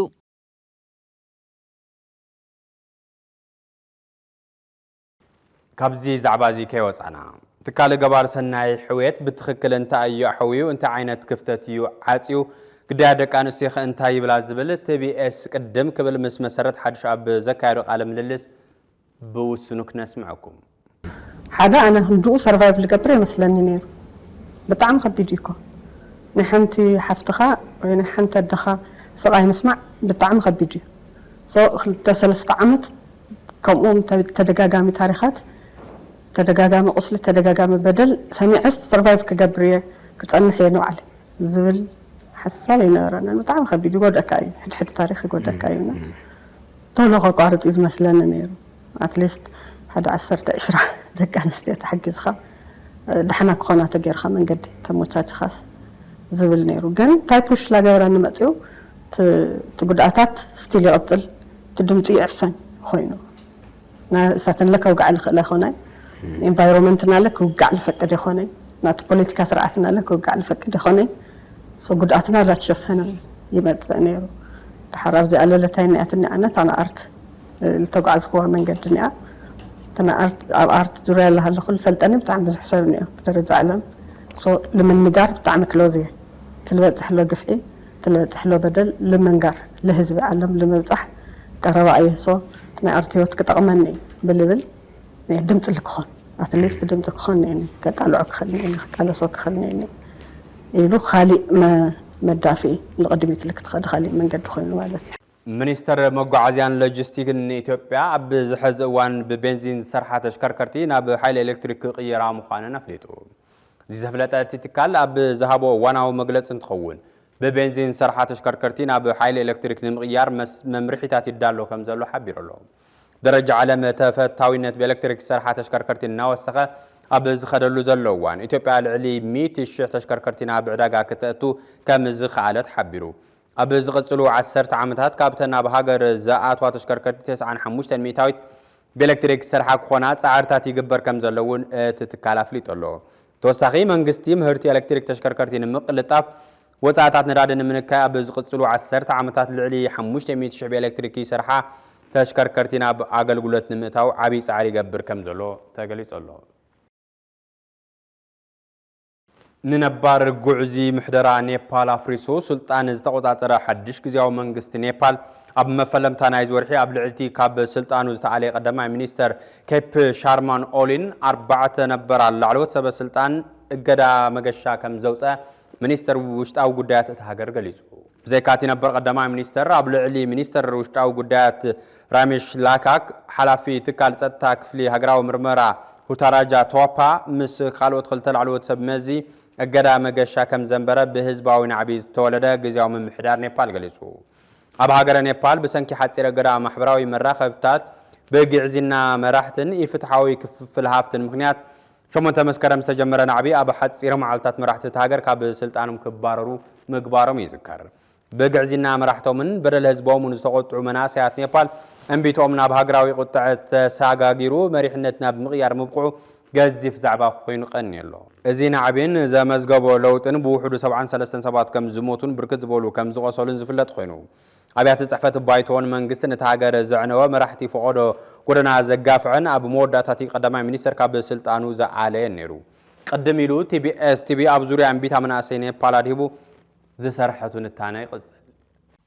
ካብዚ ዛዕባ እዚ ከይወጻና፣ ትካል ገባር ሰናይ ሕውየት ብትኽክል እንታይ እዩ ኣሕውዩ፣ እንታይ ዓይነት ክፍተት እዩ ዓጽዩ፣ ግዳያት ደቂ ኣንስትዮኸ እንታይ ይብላ ዝብል ቲቢኤስ ቅድም ክብል ምስ መሰረት ሓድሽ ኣብ ዘካየዶ ቃለ ምልልስ ብውሱኑ ክነስምዐኩም። ሓደ ኣነ ክንድኡ ሰርቫይቭ ዝገብር ይመስለኒ ነይሩ። ብጣዕሚ ከቢድ እዩ እኮ። ናይ ሓንቲ ሓፍትኻ ወይ ናይ ሓንቲ ኣደኻ ስቓይ ምስማዕ ብጣዕሚ ከቢድ እዩ። ሶ ክልተ ሰለስተ ዓመት ከምኡ ተ-፣ ተደጋጋሚ ታሪኻት፣ ተደጋጋሚ ቁስሊ፣ ተደጋጋሚ በደል ሰሚዐስ ሰርቫይቭ ክገብር እየ፣ ክጸንሕ እየ ንባዕለይ ዝብል ሓሳብ ኣይነበረንን። ብጣዕሚ ከቢድ ይጎድኣካ እዩ፣ ሕድሕድ ታሪኽ ይጎድኣካ እዩ። እና ቶሎ ከቋርጥ እዩ ዝመስለኒ ነይሩ። ኣትሊስት ሓደ ዓሰርተ ዒስራ ደቂ ኣንስትዮ ተሓጊዝኻ፣ እ፣ ደሓና ክኾና ተገይርካ መንገዲ ተሞቻችኻስ ዝብል ነይሩ። ግን እንታይ ፑሽ ላገበረኒ መፅኡ፣ እቲ፣ እቲ ጉድኣታት ስቲል ይቕፅል፣ እቲ ድምፂ ይዕፈን ኮይኑ። ና-፣ እሳተን ለከውግዓ ልኽእል ኣይኾናይ። ኤንቫይሮንመንትና ለ ክውጋዕ ልፈቅድ ይኾነይ። ናቲ ፖለቲካ ስርዓትና ለ ክውጋዕ ልፈቅድ ይኾነይ። ሶ ጉድኣትና ላተሸፈነ ይመጽእ ነይሩ። ድሓር ኣብዚኣ ለለታይ እኒኣትኒ ኣነ እታ ንኣርት፣ እ፣ ልተጓዕዝኽዋ መንገዲ እኒኣ። እታ ንኣርት፣ ኣብ ኣርት ዙርያ ለሃለኹ ልፈልጠኒ ብጣዕሚ ብዙሕ ሰብ እኒኦ ብደረጃ ዓለም። ሶ ልምንጋር ብጣዕሚ ክሎዝ እየ። ትልበጽሕ ሎ ግፍዒ፣ ትልበጽሕ ሎ በደል ልምንጋር፣ ልህዝቢ ዓለም ልምብጻሕ ቀረባ እየ። ሶ ናይ ኣርት ህይወት ክጠቕመኒ እዩ ብልብል ድምፂ ልክኾን፣ ኣትሊስት ድምፂ ክኾን ነኒ፣ ከቃልዖ ክኽእል ነኒ፣ ክቃለሶ ክኽእል ነኒ ኢሉ ካሊእ መ-፣ መዳፍኢ ንቕድሚት ልክትኸዲ ካሊእ መንገዲ ኮይኑ ማለት እዩ። ሚኒስተር መጓዓዝያን ሎጂስቲክን ኢትዮጵያ ኣብዚ ሕዚ እዋን ብቤንዚን ዝሰርሓ ተሽከርከርቲ ናብ ሓይሊ ኤሌክትሪክ ክቕይራ ምዃነን ኣፍሊጡ። እዚ ዘፍለጠ እቲ ትካል ኣብ ዝሃቦ እዋናዊ መግለፂ እንትኸውን፣ ብቤንዚን ዝሰርሓ ተሽከርከርቲ ናብ ሓይሊ ኤሌክትሪክ ንምቕያር መስ-፣ መምርሒታት ይዳሎ ከም ዘሎ ሓቢሩ ኣሎ። ደረጃ ዓለም ተፈታዊነት ብኤሌክትሪክ ዝሰርሓ ተሽከርከርቲ እናወሰኸ ኣብ ዝኸደሉ ዘሎ እዋን፣ ኢትዮጵያ ልዕሊ ሚእቲ ሽሕ ተሽከርከርቲ ናብ ዕዳጋ ክተእቱ ከም ዝኸኣለት ሓቢሩ። ኣብ ዝቕጽሉ ዓሰርተ ዓመታት ካብተን ኣብ ሃገር ዝኣትዋ ተሽከርከርቲ ተስዓን ሓሙሽተን ሚእታዊት ብኤሌክትሪክ ዝሰርሓ ክኾና ጻዕርታት ይግበር ከም ዘሎ እውን እቲ ትካል ኣፍሊጡ ኣሎ። ተወሳኺ መንግስቲ ምህርቲ ኤሌክትሪክ ተሽከርከርቲ ንምቅልጣፍ ወጻእታት ነዳዲ ንምንካይ ኣብ ዝቕጽሉ ዓሰርተ ዓመታት ልዕሊ ሓሙሽተ ሚእቲ ሽሕ ብኤሌክትሪክ ይሰርሓ ተሽከርከርቲ ናብ ኣገልግሎት ንምእታው ዓብዪ ጻዕሪ ይገብር ከም ዘሎ ተገሊጹ ኣሎ። ንነባር ጉዕዚ ምሕደራ ኔፓል ኣፍሪሱ ስልጣን ዝተቖጻጸረ ሓድሽ ግዝያዊ መንግስቲ ኔፓል፣ ኣብ መፈለምታ ናይዚ ወርሒ ኣብ ልዕሊ እቲ ካብ ስልጣኑ ዝተኣለየ ቀዳማይ ሚኒስተር ኬፕ ሻርማን ኦሊን ኣርባዕተ ነበራ ላዕለዎት ሰበ ስልጣን እገዳ መገሻ ከም ዘውጸ ሚኒስተር ውሽጣዊ ጉዳያት እታ ሃገር ገሊጹ። ብዘይካ እቲ ነበር ቀዳማይ ሚኒስተር፣ ኣብ ልዕሊ ሚኒስተር ውሽጣዊ ጉዳያት ራሜሽ ላካክ፣ ሓላፊ ትካል ጸጥታ ክፍሊ ሃገራዊ ምርመራ ሁታራጃ ቶፓ፣ ምስ ካልኦት ክልተ ላዕለዎት ሰብ መዚ እገዳ መገሻ ከም ዘንበረ ብህዝባዊ ናዕቢ ዝተወለደ ግዝያዊ ምምሕዳር ኔፓል ገሊጹ። ኣብ ሃገረ ኔፓል ብሰንኪ ሓጺር እገዳ ማሕበራዊ መራኸብታት፣ ብግዕዝና መራሕትን ኢፍትሓዊ ክፍፍል ሃፍትን ምኽንያት፣ ሸሞንተ መስከረም ዝተጀመረ ናዕቢ ኣብ ሓጺር መዓልታት መራሕቲ እታ ሃገር ካብ ስልጣኖም ክባረሩ ምግባሮም ይዝከር። ብግዕዝና መራሕቶምን በደል ህዝቦምን ዝተቖጥዑ መናእሰያት ኔፓል፣ እምቢትኦም ናብ ሃገራዊ ቁጥዐ ተሰጋጊሩ መሪሕነት ናብ ምቕያር ምብቅዑ ገዚፍ ዛዕባ ኮይኑ ቀንዩ ኣሎ። እዚ ናዕቢን ዘመዝገቦ ለውጥን ብውሕዱ ሰብዓን ሰለስተን ሰባት ከም ዝሞቱን ብርክት ዝበሉ ከም ዝቖሰሉን ዝፍለጥ ኮይኑ፣ ኣብያተ ጽሕፈት ባይቶን መንግስትን እታ ሃገር ዘዕነወ፣ መራሕቲ ፈቐዶ ጎደና ዘጋፍዐን ኣብ መወዳእታ እቲ ቀዳማይ ሚኒስተር ካብ ስልጣኑ ዝኣለየን ነይሩ። ቅድም ኢሉ ቲቢኤስ ቲቪ ኣብ ዙርያ እምቢታ መናእሰይ ኔፓል ኣድሂቡ ዝሰርሐ ትንታነ ይቕጽል።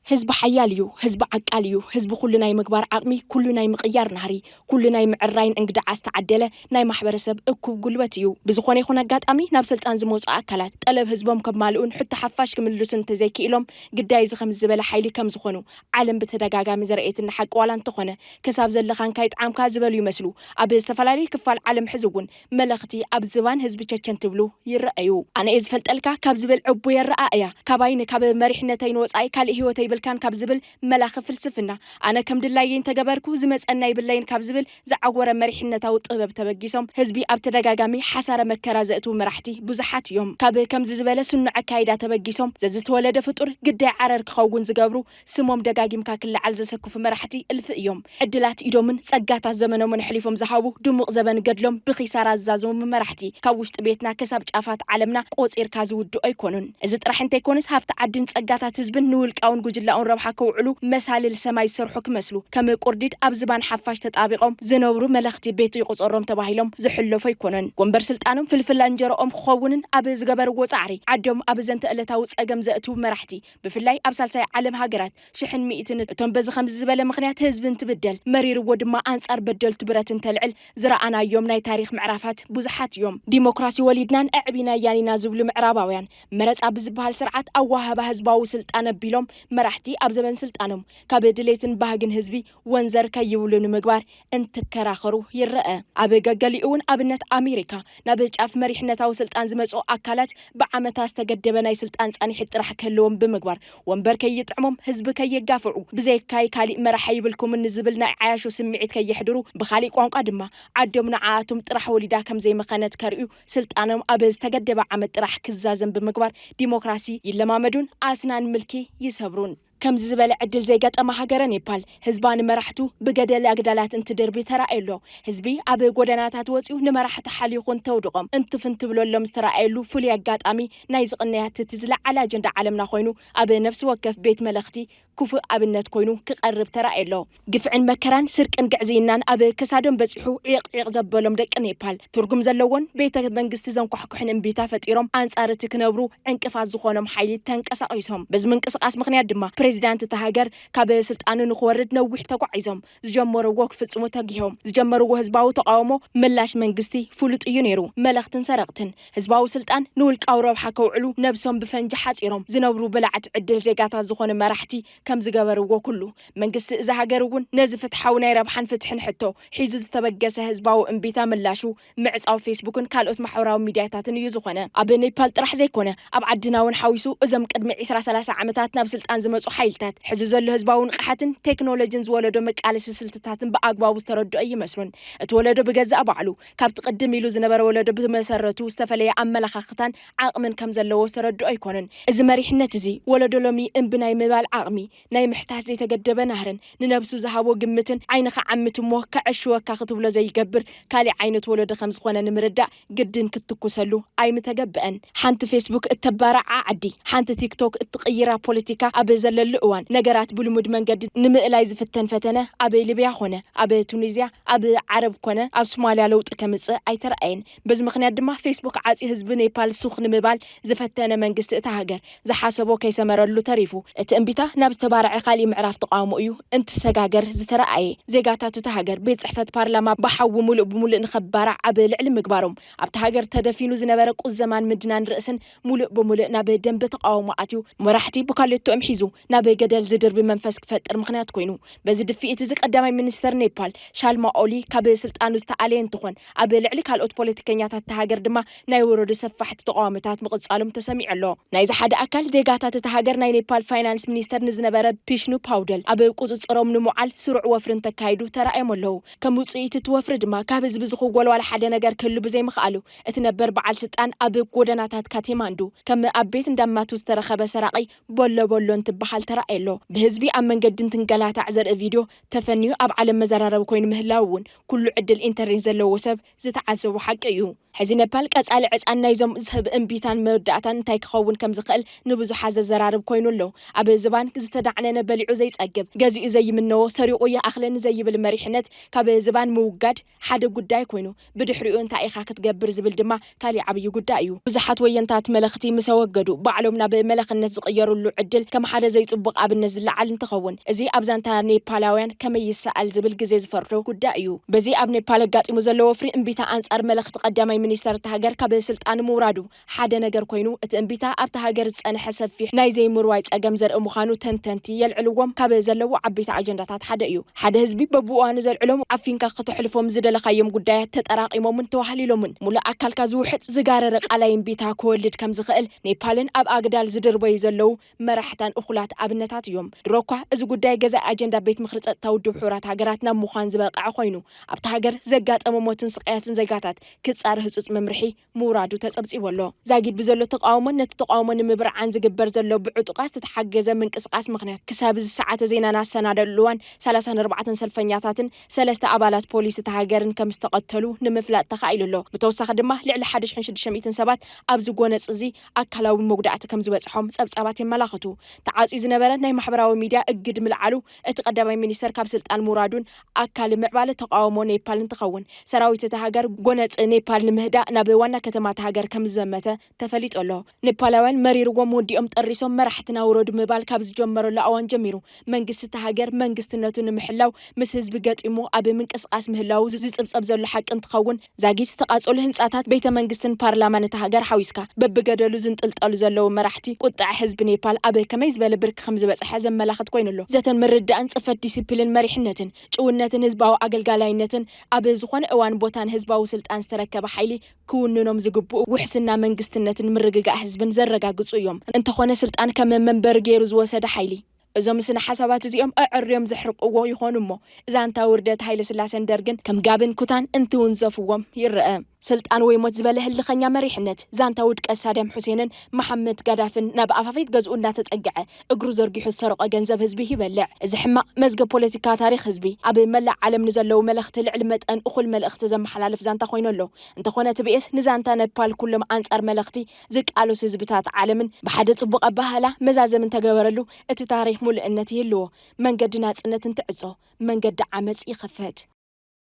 ህዝቢ ሓያል እዩ፣ ህዝቢ ዓቃል እዩ፣ ህዝቢ ኩሉ ናይ ምግባር ዓቕሚ፣ ኩሉ ናይ ምቕያር ናህሪ፣ ኩሉ ናይ ምዕራይን እንግድዓ ዝተዓደለ ናይ ማሕበረሰብ እኩብ ጉልበት እዩ። ብዝኾነ ይኹን ኣጋጣሚ ናብ ስልጣን ዝመፁ ኣካላት ጠለብ ህዝቦም ከማልኡን ሕቶ ሓፋሽ ክምልሱ እንተዘይክኢሎም ግዳይ እዚ ከም ዝበለ ሓይሊ ከም ዝኾኑ ዓለም ብተደጋጋሚ ዘርአየትና ሓቂ ዋላ እንተኾነ ክሳብ ዘለኻንካ ይጥዓምካ ዝበሉ ይመስሉ ኣብ ዝተፈላለዩ ክፋል ዓለም ሕዚ እውን መለኽቲ ኣብ ዝባን ህዝቢ ቸቸን ትብሉ ይረኣዩ። ኣነ እየ ዝፈልጠልካ ካብ ዝብል ዕቡይ ኣረኣእያ ካባይ ንካብ መሪሕነተይ ንወፃኢ ካልእ ህይወት ኣይብልካን ካብ ዝብል መላኺ ፍልስፍና ኣነ ከም ድላየይ እንተገበርኩ ዝመፀና ይብለይን ካብ ዝብል ዝዓወረ መሪሕነታዊ ጥበብ ተበጊሶም ህዝቢ ኣብ ተደጋጋሚ ሓሳረ መከራ ዘእትዉ መራሕቲ ብዙሓት እዮም። ካብ ከምዚ ዝበለ ስኑዕ ኣካይዳ ተበጊሶም ዘዝተወለደ ፍጡር ግዳይ ዓረር ክኸውን ዝገብሩ ስሞም ደጋጊምካ ክለዓል ዘሰክፉ መራሕቲ እልፊ እዮም። ዕድላት ኢዶምን ጸጋታት ዘመኖምን ኣሕሊፎም ዝሃቡ ድሙቕ ዘበን ገድሎም ብኺሳራ ዝዛዘሙ መራሕቲ ካብ ውሽጢ ቤትና ክሳብ ጫፋት ዓለምና ቆጺርካ ዝውድኡ ኣይኮኑን። እዚ ጥራሕ እንተይኮነስ ሃፍቲ ዓድን ጸጋታት ህዝብን ንውልቃውን ጉጅላውን ረብሓ ከውዕሉ መሳልል ሰማይ ዝሰርሑ ክመስሉ ከም ቁርዲድ ኣብ ዝባን ሓፋሽ ተጣቢቖም ዝነብሩ መለኽቲ ቤት ይቑጸሮም ተባሂሎም ዝሕለፉ ኣይኮኑን። ወንበር ስልጣኖም ፍልፍል እንጀራኦም ክኸውንን ኣብ ዝገበርዎ ጻዕሪ ዓዶም ኣብ ዘንተ ዕለታዊ ጸገም ዘእትዉ መራሕቲ ብፍላይ ኣብ ሳልሳይ ዓለም ሃገራት ሽሕን ሚእትን እቶም በዚ ከምዚ ዝበለ ምኽንያት ህዝቢ እንትብደል መሪርዎ ድማ ኣንጻር በደልቱ ብረት እንተልዕል ዝረኣናዮም ናይ ታሪኽ ምዕራፋት ብዙሓት እዮም። ዲሞክራሲ ወሊድናን ኣዕቢናያን ኢና ዝብሉ ምዕራባውያን መረጻ ብዝበሃል ስርዓት ኣዋህባ ህዝባዊ ስልጣን ኣቢሎም መራሕቲ ኣብ ዘበን ስልጣኖም ካብ ድሌትን ባህግን ህዝቢ ወንዘር ከይብሉ ንምግባር እንትከራኸሩ ይረአ። ኣብ ገገሊኡ እውን ኣብነት ኣሜሪካ ናብ ጫፍ መሪሕነታዊ ስልጣን ዝመፁ ኣካላት ብዓመታ ዝተገደበ ናይ ስልጣን ፃንሒት ጥራሕ ክህልዎም ብምግባር ወንበር ከይጥዕሞም ህዝቢ ከየጋፍዑ ብዘይካይ ካሊእ መራሒ ይብልኩምኒ ዝብል ናይ ዓያሹ ስምዒት ከየሕድሩ ብካሊእ ቋንቋ ድማ ዓዶም ንዓኣቶም ጥራሕ ወሊዳ ከምዘይመኸነት ከርእዩ ስልጣኖም ኣብ ዝተገደበ ዓመት ጥራሕ ክዛዘም ብምግባር ዲሞክራሲ ይለማመዱን ኣስናን ምልኪ ይሰብሩን። ከምዚ ዝበለ ዕድል ዘይገጠማ ሃገረ ኔፓል ህዝባ ንመራሕቱ ብገደል ኣግዳላት እንትድርቢ ተራእዩ ኣሎ። ህዝቢ ኣብ ጎደናታት ወፂኡ ንመራሕቲ ሓሊኹ እንተውድቖም እንትፍ እንትብለሎም ዝተራእየሉ ፍሉይ ኣጋጣሚ ናይ ዝቕነያት እቲ ዝለዓለ ኣጀንዳ ዓለምና ኮይኑ ኣብ ነፍሲ ወከፍ ቤት መለኽቲ ክፉእ ኣብነት ኮይኑ ክቐርብ ተራእዩ ኣሎ። ግፍዕን መከራን ስርቅን ግዕዝይናን ኣብ ክሳዶም በፂሑ ዒቕ ዒቕ ዘበሎም ደቂ ኔፓል ትርጉም ዘለዎን ቤተ መንግስቲ ዘንኳሕኩሕን እምቢታ ፈጢሮም ኣንፃር እቲ ክነብሩ ዕንቅፋት ዝኾኖም ሓይሊ ተንቀሳቒሶም። በዚ ምንቅስቓስ ምኽንያት ድማ ፕሬዚዳንት እታ ሃገር ካብ ስልጣኑ ንክወርድ ነዊሕ ተጓዒዞም ዝጀመርዎ ክፍፅሙ ተጊሆም። ዝጀመርዎ ህዝባዊ ተቃውሞ ምላሽ መንግስቲ ፍሉጥ እዩ ነይሩ። መለኽትን ሰረቕትን ህዝባዊ ስልጣን ንውልቃዊ ረብሓ ከውዕሉ ነብሶም ብፈንጂ ሓፂሮም ዝነብሩ ብላዕቲ ዕድል ዜጋታት ዝኾነ መራሕቲ ከም ዝገበርዎ ኩሉ መንግስቲ እዛ ሃገር እውን ነዚ ፍትሓዊ ናይ ረብሓን ፍትሕን ሕቶ ሒዙ ዝተበገሰ ህዝባዊ እምቢታ ምላሹ ምዕጻው ፌስቡክን ካልኦት ማሕበራዊ ሚድያታትን እዩ ዝኾነ። ኣብ ኔፓል ጥራሕ ዘይኮነ ኣብ ዓድና እውን ሓዊሱ እዞም ቅድሚ ዒስራ ሰላሳ ዓመታት ናብ ስልጣን ዝመፁ ሓይልታት ሕዚ ዘሎ ህዝባዊ ንቕሓትን ቴክኖሎጂን ዝወለዶ መቃለሲ ስልትታትን ብኣግባቡ ዝተረድኦ ይመስሉን። እቲ ወለዶ ብገዛእ ባዕሉ ካብቲ ቅድም ኢሉ ዝነበረ ወለዶ ብመሰረቱ ዝተፈለየ ኣመለኻኽታን ዓቕምን ከም ዘለዎ ዝተረድኦ ኣይኮኑን። እዚ መሪሕነት እዚ ወለዶ ሎሚ እምቢ ናይ ምባል ዓቕሚ ናይ ምሕታት ዘይተገደበ ናህርን ንነብሱ ዝሃቦ ግምትን ዓይንኻ ዓምት እሞ ከዐሽወካ ክትብሎ ዘይገብር ካሊእ ዓይነት ወለዶ ከም ዝኾነ ንምርዳእ ግድን ክትትኩሰሉ ኣይምተገብአን። ሓንቲ ፌስቡክ እተባርዓ ዓዲ፣ ሓንቲ ቲክቶክ እትቕይራ ፖለቲካ ኣብ ዘለሉ እዋን ነገራት ብልሙድ መንገዲ ንምእላይ ዝፍተን ፈተነ ኣብ ሊብያ ኾነ ኣብ ቱኒዝያ፣ ኣብ ዓረብ ኮነ ኣብ ሶማልያ ለውጢ ከምጽእ ኣይተረኣየን። በዚ ምኽንያት ድማ ፌስቡክ ዓጽዩ ህዝቢ ኔፓል ሱኽ ንምባል ዝፈተነ መንግስቲ እታ ሃገር ዝሓሰቦ ከይሰመረሉ ተሪፉ እቲ እምቢታ ናብ ዝተባረዐ ካሊእ ምዕራፍ ተቃውሞ እዩ እንትሰጋገር ዝተረኣየ። ዜጋታት እታ ሃገር ቤት ጽሕፈት ፓርላማ ብሓዊ ሙሉእ ብሙሉእ ንኸባራዕ ኣብ ልዕሊ ምግባሮም ኣብታ ሃገር ተደፊኑ ዝነበረ ቁዘማን ምድናን ርእስን ሙሉእ ብሙሉእ ናብ ደንበ ተቃውሞ ኣትዩ መራሕቲ ብካሌቶኦም ሒዙ ናብ ገደል ዝድርቢ መንፈስ ክፈጥር ምኽንያት ኮይኑ። በዚ ድፍኢት እዚ ቀዳማይ ሚኒስተር ኔፓል ሻልማ ኦሊ ካብ ስልጣኑ ዝተኣለየ እንትኾን ኣብ ልዕሊ ካልኦት ፖለቲከኛታት እታ ሃገር ድማ ናይ ወረዱ ሰፋሕቲ ተቃዋምታት ምቕጻሎም ተሰሚዑ ኣሎ። ናይዚ ሓደ ኣካል ዜጋታት እታ ሃገር ናይ ኔፓል ፋይናንስ ሚኒስተር ንዝነበረ ፒሽኑ ፓውደል ኣብ ቁጽጽሮም ንምውዓል ስሩዕ ወፍሪ እንተካይዱ ተራእዮም ኣለዉ። ከም ውጽኢት እቲ ወፍሪ ድማ ካብ ህዝቢ ዝኽወል ዋላ ሓደ ነገር ክህሉ ብዘይምኽኣሉ እቲ ነበር በዓል ስልጣን ኣብ ጎደናታት ካቴማንዱ ከም ኣብ ቤት እንዳማቱ ዝተረኸበ ሰራቒ ቦሎ ቦሎ እንትበሃል ተራእየ ኣሎ። ብህዝቢ ኣብ መንገዲ እንትንገላታዕ ዘርኢ ቪድዮ ተፈንዩ ኣብ ዓለም መዘራረቢ ኮይኑ ምህላው እውን ኩሉ ዕድል ኢንተርኔት ዘለዎ ሰብ ዝተዓዘቦ ሓቂ እዩ። ሕዚ ነፓል ቀጻሊ ዕጻን ናይዞም ዝህብ እምቢታን መወዳእታን እንታይ ክኸውን ከም ዝኽእል ንብዙሓት ዘዘራርብ ኮይኑ ኣሎ። ኣብ ዝባን ዝተዳዕነነ በሊዑ ዘይጸግብ፣ ገዚኡ ዘይምነዎ፣ ሰሪቑ ይኣኽለኒ ዘይብል መሪሕነት ካብ ዝባን ምውጋድ ሓደ ጉዳይ ኮይኑ፣ ብድሕሪኡ እንታይ ኢኻ ክትገብር ዝብል ድማ ካሊእ ዓብዪ ጉዳይ እዩ። ብዙሓት ወየንታት መለኽቲ ምስ ኣወገዱ፣ ባዕሎም ናብ መለኽነት ዝቕየሩሉ ዕድል ከም ሓደ ዘይጽቡቕ ኣብነት ዝለዓል እንትኸውን፣ እዚ ኣብ ዛንታ ኔፓላውያን ከመይ ይሰኣል ዝብል ግዜ ዝፈርዶ ጉዳይ እዩ። በዚ ኣብ ኔፓል ኣጋጢሙ ዘሎ ወፍሪ እምቢታ ኣንጻር መለኽቲ ቀዳማይ ሚኒስተር እታ ሃገር ካብ ስልጣን ምውራዱ ሓደ ነገር ኮይኑ፣ እቲ እምቢታ ኣብታ ሃገር ዝጸንሐ ሰፊሕ ናይ ዘይምርዋይ ጸገም ዘርኢ ምዃኑ ተንተንቲ የልዕልዎም ካብ ዘለዉ ዓበይቲ ኣጀንዳታት ሓደ እዩ። ሓደ ህዝቢ በብእዋኑ ዘልዕሎም፣ ዓፊንካ ከተሕልፎም ዝደለኻዮም ጉዳያት ተጠራቒሞምን ተዋህሊሎምን፣ ሙሉእ ኣካልካ ዝውሕጥ ዝጋረረ ቃላይ እምቢታ ክወልድ ከም ዝኽእል ኔፓልን ኣብ ኣግዳል ዝድርበዩ ዘለዉ መራሕታን እኹላት ኣብነታት እዮም። ድሮ እኳ እዚ ጉዳይ ገዛኢ ኣጀንዳ ቤት ምኽሪ ጸጥታ ውድብ ሕቡራት ሃገራት ናብ ምዃን ዝበቕዐ ኮይኑ፣ ኣብታ ሃገር ዘጋጠመ ሞትን ስቓያትን ዜጋታት ክጻረ ህጹጽ መምርሒ ምውራዱ ተጸብጺቡ ኣሎ። ዛጊድ ብዘሎ ተቃውሞን ነቲ ተቃውሞ ንምብርዓን ዝግበር ዘሎ ብዕጡቓት ዝተተሓገዘ ምንቅስቓስ ምኽንያት፣ ክሳብ እዚ ሰዓተ ዜና ናሰናደሉ እዋን ሰላሳን ኣርባዕተን ሰልፈኛታትን ሰለስተ ኣባላት ፖሊስ እታ ሃገርን ከም ዝተቐተሉ ንምፍላጥ ተኻኢሉ ኣሎ። ብተወሳኺ ድማ ልዕሊ ሓደ ሽሕን ሽዱሽተ ሚእትን ሰባት ኣብዚ ጎነጽ እዚ ኣካላዊ መጉዳእቲ ከም ዝበጽሖም ጸብጻባት የመላኽቱ። ተዓጽዩ ዝነበረ ናይ ማሕበራዊ ሚድያ እግድ ምልዓሉ እቲ ቀዳማይ ሚኒስተር ካብ ስልጣን ምውራዱን ኣካል ምዕባለ ተቃውሞ ኔፓል እንትኸውን፣ ሰራዊት እታ ሃገር ጎነጽ ኔፓል ንምህዳእ ናብ ዋና ከተማ እታ ሃገር ከም ዝዘመተ ተፈሊጡ ኣሎ። ኔፓላውያን መሪርዎም ወዲኦም ጠሪሶም መራሕትና ውረዱ ምባል ካብ ዝጀመረሉ እዋን ጀሚሩ፣ መንግስቲ እታ ሃገር መንግስትነቱ ንምሕላው ምስ ህዝቢ ገጢሙ ኣብ ምንቅስቓስ ምህላዉ ዝጽብጸብ ዘሎ ሓቂ እንትኸውን፣ ዛጊድ ዝተቓጸሉ ህንጻታት ቤተ መንግስትን ፓርላማን እታ ሃገር ሓዊስካ፣ በብገደሉ ዝንጥልጠሉ ዘለዉ መራሕቲ ቁጥዐ ህዝቢ ኔፓል ኣብ ከመይ ዝበለ ብርኪ ከም ዝበጽሐ ዘመላኽት ኮይኑ ኣሎ። ዘተን ምርድዳእን ጽፈት ዲሲፕሊን መሪሕነትን ጭውነትን ህዝባዊ ኣገልጋላይነትን ኣብ ዝኾነ እዋን ቦታን ህዝባዊ ስልጣን ዝተረከበ ሓይሊ ክውንኖም ዝግብኡ ውሕስና መንግስትነትን ምርግጋእ ህዝብን ዘረጋግጹ እዮም። እንተኾነ ስልጣን ከም መንበሪ ገይሩ ዝወሰደ ሓይሊ እዞም ስነ ሓሳባት እዚኦም ኣዐርዮም ዘሕርቅዎ ይኾኑ እሞ፣ ዛንታ ውርደት ሃይለ ስላሰን ደርግን ከም ጋብን ኩታን እንትውንዘፍዎም ይረአ። ስልጣን ወይ ሞት ዝበለ ህልኸኛ መሪሕነት፣ ዛንታ ውድቀት ሳዳም ሑሴንን መሓመድ ጋዳፍን ናብ ኣፋፈይት ገዝኡ እናተጸግዐ፣ እግሩ ዘርጊሑ ዝሰረቆ ገንዘብ ህዝቢ ይበልዕ። እዚ ሕማቕ መዝገብ ፖለቲካ ታሪኽ ህዝቢ፣ ኣብ መላእ ዓለም ንዘለዉ መለኽቲ ልዕሊ መጠን እኹል መልእኽቲ ዘመሓላልፍ ዛንታ ኮይኑ ኣሎ። እንተኾነ ቲ ቢ ኤስ ንዛንታ ነፓል ኩሎም ኣንጻር መለኽቲ ዝቃለሱ ህዝብታት ዓለምን ብሓደ ጽቡቕ ኣበሃህላ መዛዘሚ እንተገበረሉ፣ እቲ ታሪኽ ሙሉእነት ይህልዎ። መንገዲ ናጽነት እንትዕጾ፣ መንገዲ ዓመጽ ይኸፈት።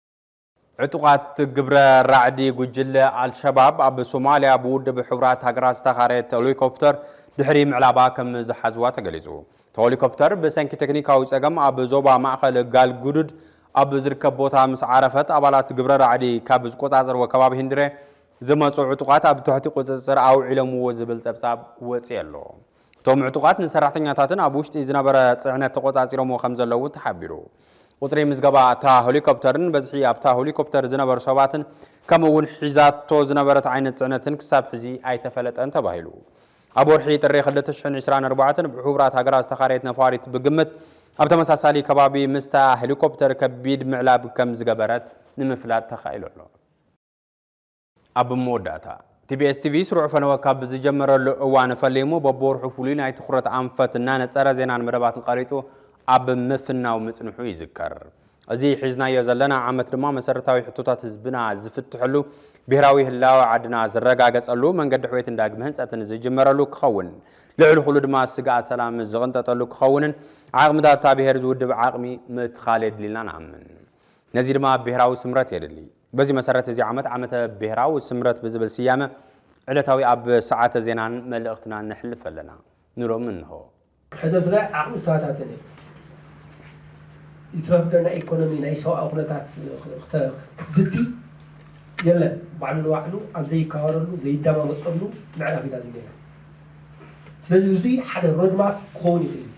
ዕጡቓት ግብረ ራዕዲ ጉጅለ ኣልሸባብ ኣብ ሶማልያ ብውድብ ሕቡራት ሃገራት ዝተኻረየት ሄሊኮፕተር ድሕሪ ምዕላባ ከም ዝሓዝዋ ተገሊጹ። እታ ሄሊኮፕተር ብሰንኪ ቴክኒካዊ ጸገም ኣብ ዞባ ማእኸል ጋልጉዱድ ኣብ ዝርከብ ቦታ ምስ ዓረፈት፣ ኣባላት ግብረ ራዕዲ ካብ ዝቆጻጸርዎ ከባቢ ሂንድረ ዝመጹ ዕጡቓት ኣብ ትሕቲ ቁጽጽር ኣውዒሎምዎ ዝብል ጸብጻብ ወጺኡ ኣሎ። እቶም ዕጡቓት ንሰራሕተኛታትን ኣብ ውሽጢ ዝነበረ ጽዕነት ተቖጻጺሮምዎ ከም ዘለዉ ተሓቢሩ። ቁጽሪ ምዝገባ እታ ሄሊኮፕተርን በዝሒ ኣብታ ሄሊኮፕተር ዝነበሩ ሰባትን፣ ከምኡ እውን ሒዛቶ ዝነበረት ዓይነት ጽዕነትን ክሳብ ሕዚ ኣይተፈለጠን ተባሂሉ። ኣብ ወርሒ ጥሪ ክልተ ሽሕን ዕስራን ኣርባዕተን ብሕቡራት ሃገራት ዝተኻረየት ነፋሪት ብግምት ኣብ ተመሳሳሊ ከባቢ ምስታ ሄሊኮፕተር ከቢድ ምዕላብ ከም ዝገበረት ንምፍላጥ ተኻኢሉ ኣሎ። ኣብ መወዳእታ፣ ቲ ቢ ኤስ ቲ ቪ ስሩዕ ፈነወ ካብ ዝጀመረሉ እዋን ፈሊሙ በብወርሑ ፍሉይ ናይ ትኹረት ኣንፈት እናነጸረ ዜናን መደባትን ቀሪጹ ኣብ ምፍናው ምጽንሑ ይዝከር። እዚ ሒዝናዮ ዘለና ዓመት ድማ መሰረታዊ ሕቶታት ህዝብና ዝፍትሐሉ፣ ብሄራዊ ህላወ ዓድና ዝረጋገጸሉ፣ መንገዲ ሕውየትን ዳግመ ህንጸትን ዝጅመረሉ ክኸውን፣ ልዕሊ ኩሉ ድማ ስግኣት ሰላም ዝቕንጠጠሉ ክኸውንን ዓቕምታት እታ ብሄር ዝውድብ ዓቕሚ ምትኻል የድልየና ንኣምን። ነዚ ድማ ብሄራዊ ስምረት የድሊ። በዚ መሰረት እዚ ዓመት ዓመተ ብሄራዊ ስምረት ብዝብል ስያመ ዕለታዊ ኣብ ሰዓተ ዜናን መልእኽትናን ነሕልፍ ኣለና። ንሎሚ እንሆ። ሕዚ ኣብ ትግራይ ዓቕሚ ዝተበታተነ እዩ። ይትረፍ ዶ ናይ ኢኮኖሚ ናይ ሰብኣዊ ኩነታት ክተ-፣ ክትዝቲ የለን። ባዕሉ ንባዕሉ ኣብ ዘይከባበረሉ ዘይደማመፀሉ ምዕራፍ ኢና ዘለና። ስለዚ እዙይ ሓደ ሮድማፕ ክኸውን ይኽእል እዩ።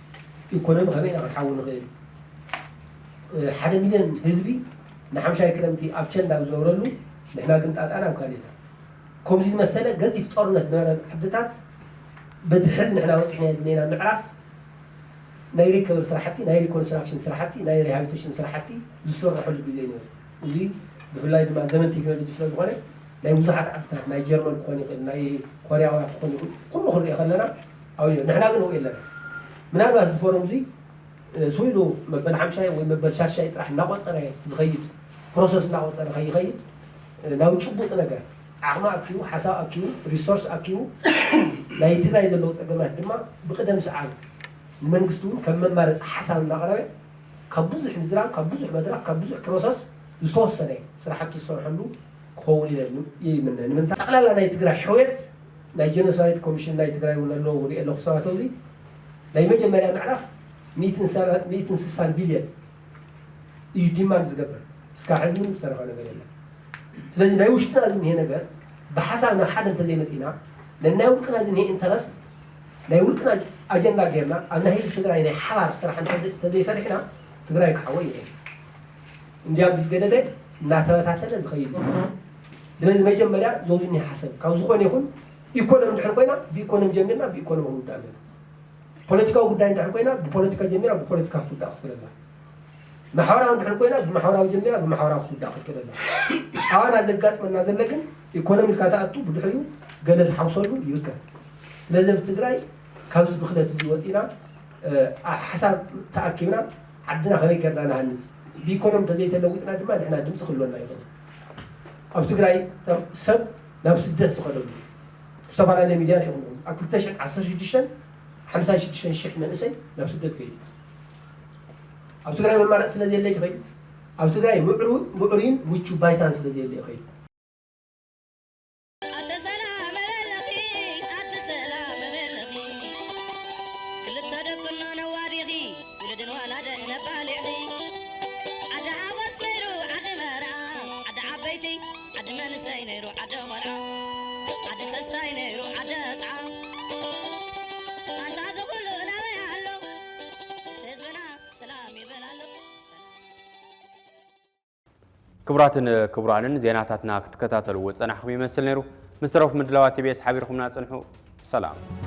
ኢኮኖሚ ከመይ ኢና ክንሓዊ ንኽእል? ሓደ ሚልዮን ህዝቢ ንሓምሻይ ክረምቲ ኣብ ቸንዳ ኣብ ዝነብረሉ፣ ንሕና ግን ጣጣና ኣብ ካልእ ኢና። ከምዚ ዝመሰለ ገዚፍ ጦርነት ዝነበረን ዓድታት በቲ ሕዚ ንሕና በፂሕናዮ ዝኔና ምዕራፍ ናይ ሪከቨሪ ስራሕቲ፣ ናይ ሪኮንስትራክሽን ስራሕቲ፣ ናይ ሪሃቢሊቴሽን ስራሕቲ ዝስረሐሉ ግዜ እዩ ነይሩ። እዚ ብፍላይ ድማ ዘመን ቴክኖሎጂ ስለ ዝኾነ ናይ ብዙሓት ዓድታት፣ ናይ ጀርመን ክኾን ይኽእል፣ ናይ ኮርያውያን ክኾን ይኽእል፣ ኩሉ ክንሪኦ ከለና ኣብዩ ነይሩ። ንሕና ግን ኣብኡ የለና። ምናልባት እዚ ፎረም እዚ ስዊሉ መበል ሓምሻይ ወይ መበል ሻሻይ ጥራሕ እናቆፀረ ዝኸይድ፣ ፕሮሰስ እናቆፀረ ከይኸይድ ናብ ጭቡጥ ነገር ዓቕሚ ኣኪቡ፣ ሓሳብ ኣኪቡ፣ ሪሶርስ ኣኪቡ፣ ናይ ትግራይ ዘለዉ ጸገማት ድማ ብቕደም ሰዓብ ንመንግስቲ እውን ከም መማረፂ ሓሳብ እናቕረበ፣ ካብ ብዙሕ ምዝራብ፣ ካብ ብዙሕ መድረኽ፣ ካብ ብዙሕ ፕሮሰስ ዝተወሰነ ስራሕቲ ዝሰርሐሉ ክኸውን ኢለ ይምነ። ንምንታይ? ጠቕላላ ናይ ትግራይ ሕውየት፣ ናይ ጀኖሳይድ ኮሚሽን ናይ ትግራይ እውን ኣለዎ፣ ሪኤ ኣለኹ ሰባት ኣብዚ ናይ መጀመርያ ምዕራፍ ሚእትን ስሳን ቢልዮን እዩ ዲማንድ ዝገብር። እስካ ሕዚ ምንም ዝተረፈ ነገር የለን። ስለዚ ናይ ውሽጥና ዝኒሄ ነገር ብሓሳብ ናብ ሓደ እንተዘይመፂና፣ ነናይ ውልቅና ዝኒሄ ኢንተረስት ናይ ውልቅና ኣጀንዳ ጌርና ኣብ ናይ ህዝቢ ትግራይ ናይ ሓባር ስራሕ እንተዘ- እንተዘይሰሪሕና ትግራይ ክሓወ ይኽእል። እንዲያም ብዝገደደ እናተበታተነ ዝኸይድ እዩ። ስለዚ መጀመርያ ዘውዝኒ ሓሰብ ካብ ዝኾነ ይኹን ኢኮኖሚ እንድሕር ኮይና ብኢኮኖሚ ጀሚርና ብኢኮኖሚ ክንውዳእ ኣለና። ፖለቲካዊ ጉዳይ እንድሕር ኮይና ብፖለቲካ ጀሚራ ብፖለቲካ ክትውዳእ ክትክእል ኣላ። ማሕበራዊ እንድሕር ኮይና ብማሕበራዊ ጀሚራ ብማሕበራዊ ክትውዳእ ክትክእል ኣላ። ኣባና ዘጋጥመና ዘሎ ግን ኢኮኖሚ ኢልካ ትኣቱ ብድሕሪኡ ገለ ትሓውሰሉ ይርከብ። ስለዚ ኣብ ትግራይ ካብዚ ብክለት እዚ ወፂና ሓሳብ ተኣኪብና ዓድና ከመይ ገርና ንሃንፅ ብኢኮኖሚ ተዘይተለዊጥና ድማ ንሕና ድምፂ ክህልወና ይኽእል። ኣብ ትግራይ ሰብ ናብ ስደት ዝኸደሉ ዝተፈላለየ ሚድያ ሪኢኹም ኣብ ክልተ ሽሕን ዓሰርተ ሽዱሽተን ሓምሳን ሽዱሽተን ሽሕ መንእሰይ ናብ ስደት ከይዱ። ኣብ ትግራይ መማረፂ ስለ ዘየለ ይኸይዱ። ኣብ ትግራይ ምዕሩይን ምቹ ባይታን ስለ ዘየለ ይኸይዱ። ኣተ ሰላም በለኺ ኣተ ሰላም በለኺ ክልተ ደቅኖ ነዋዲኺ ውልድን ዋላደ ነባሊዕኺ ዓዲ ሓጎስ ነይሩ ዓዲ መርዓ ዓዲ ዓበይቲ ዓዲ መንሰይ ነይሩ ዓዲ ቆልዓ ዓዲ ተስታይ ነይሩ ዓዲ ጥዓ ኣንታ ዝኹሉ ናበይ ኣሎ ህዝብና ሰላም ይበል ኣሎ። ክቡራትን ክቡራንን ዜናታትና ክትከታተልዎ ዝጸናሕኩም ይመስል ነይሩ። ምስ ተረፉ ምድላዋት ቲ ቢ ኤስ ሓቢርኩምና ጽንሑ። ሰላም።